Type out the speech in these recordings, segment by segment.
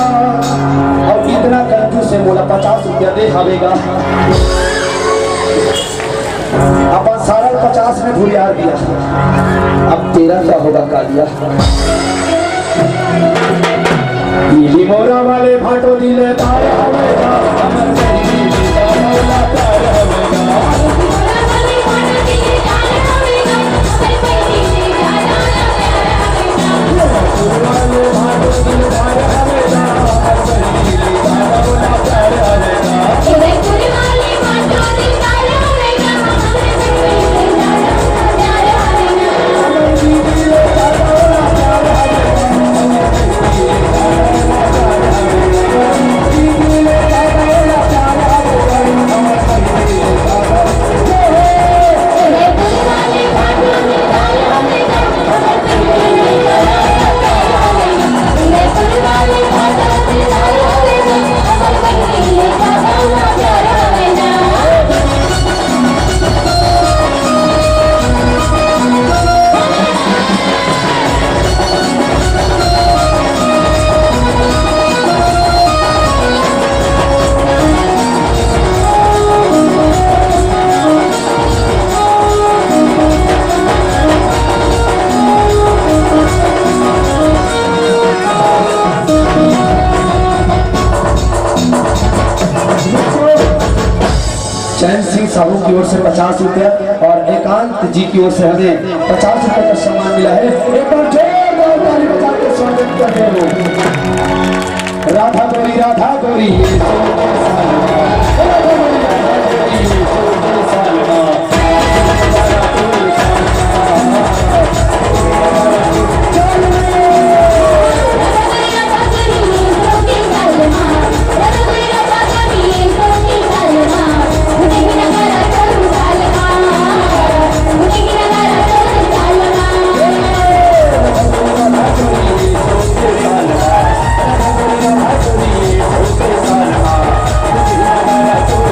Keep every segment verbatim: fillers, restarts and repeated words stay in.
अउ इतना कंजूस हे, मोला पचास रुपया दे हवे गा। अपन सारा पचास में भुरियार दिया, अब तेरा क्या होगा कालिया? पीली मोरा वाले भाटो दिले तार हवे गा, हमर बहिनी का मौला प्यार हवे गा। चैन सिंह साहू की ओर से पचास रुपया और एकांत जी की ओर से हमें पचास रुपए का सम्मान मिला है। एक बार जोरदार ताली बजा के स्वागत करते हैं। राधा गोरी, राधा गोरी, ये सो राधा गोरी, राधा गोरी, ये सो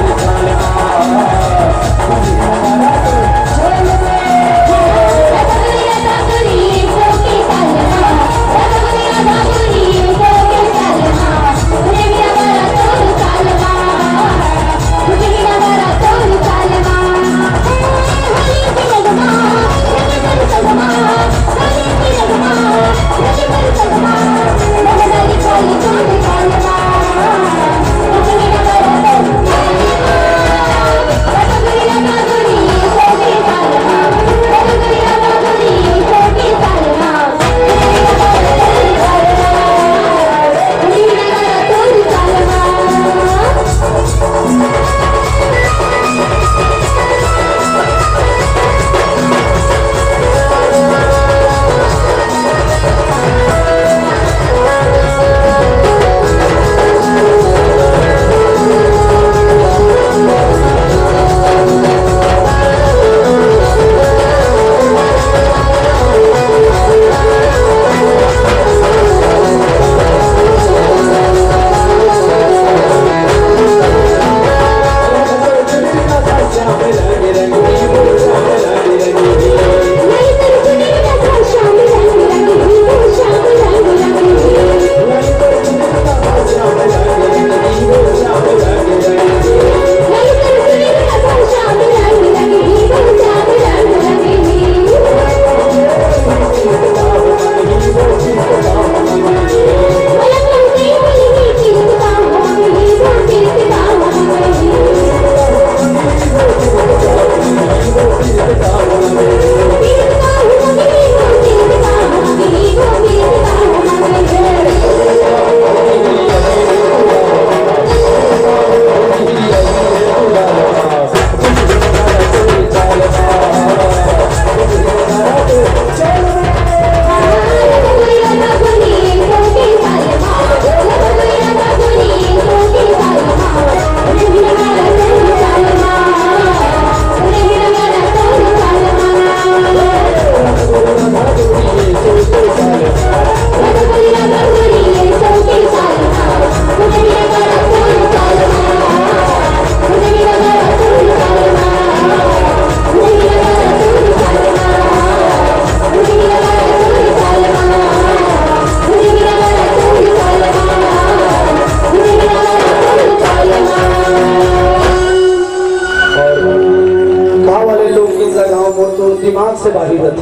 लगाओ, मोर तो दिमाग से बाहिर रथे।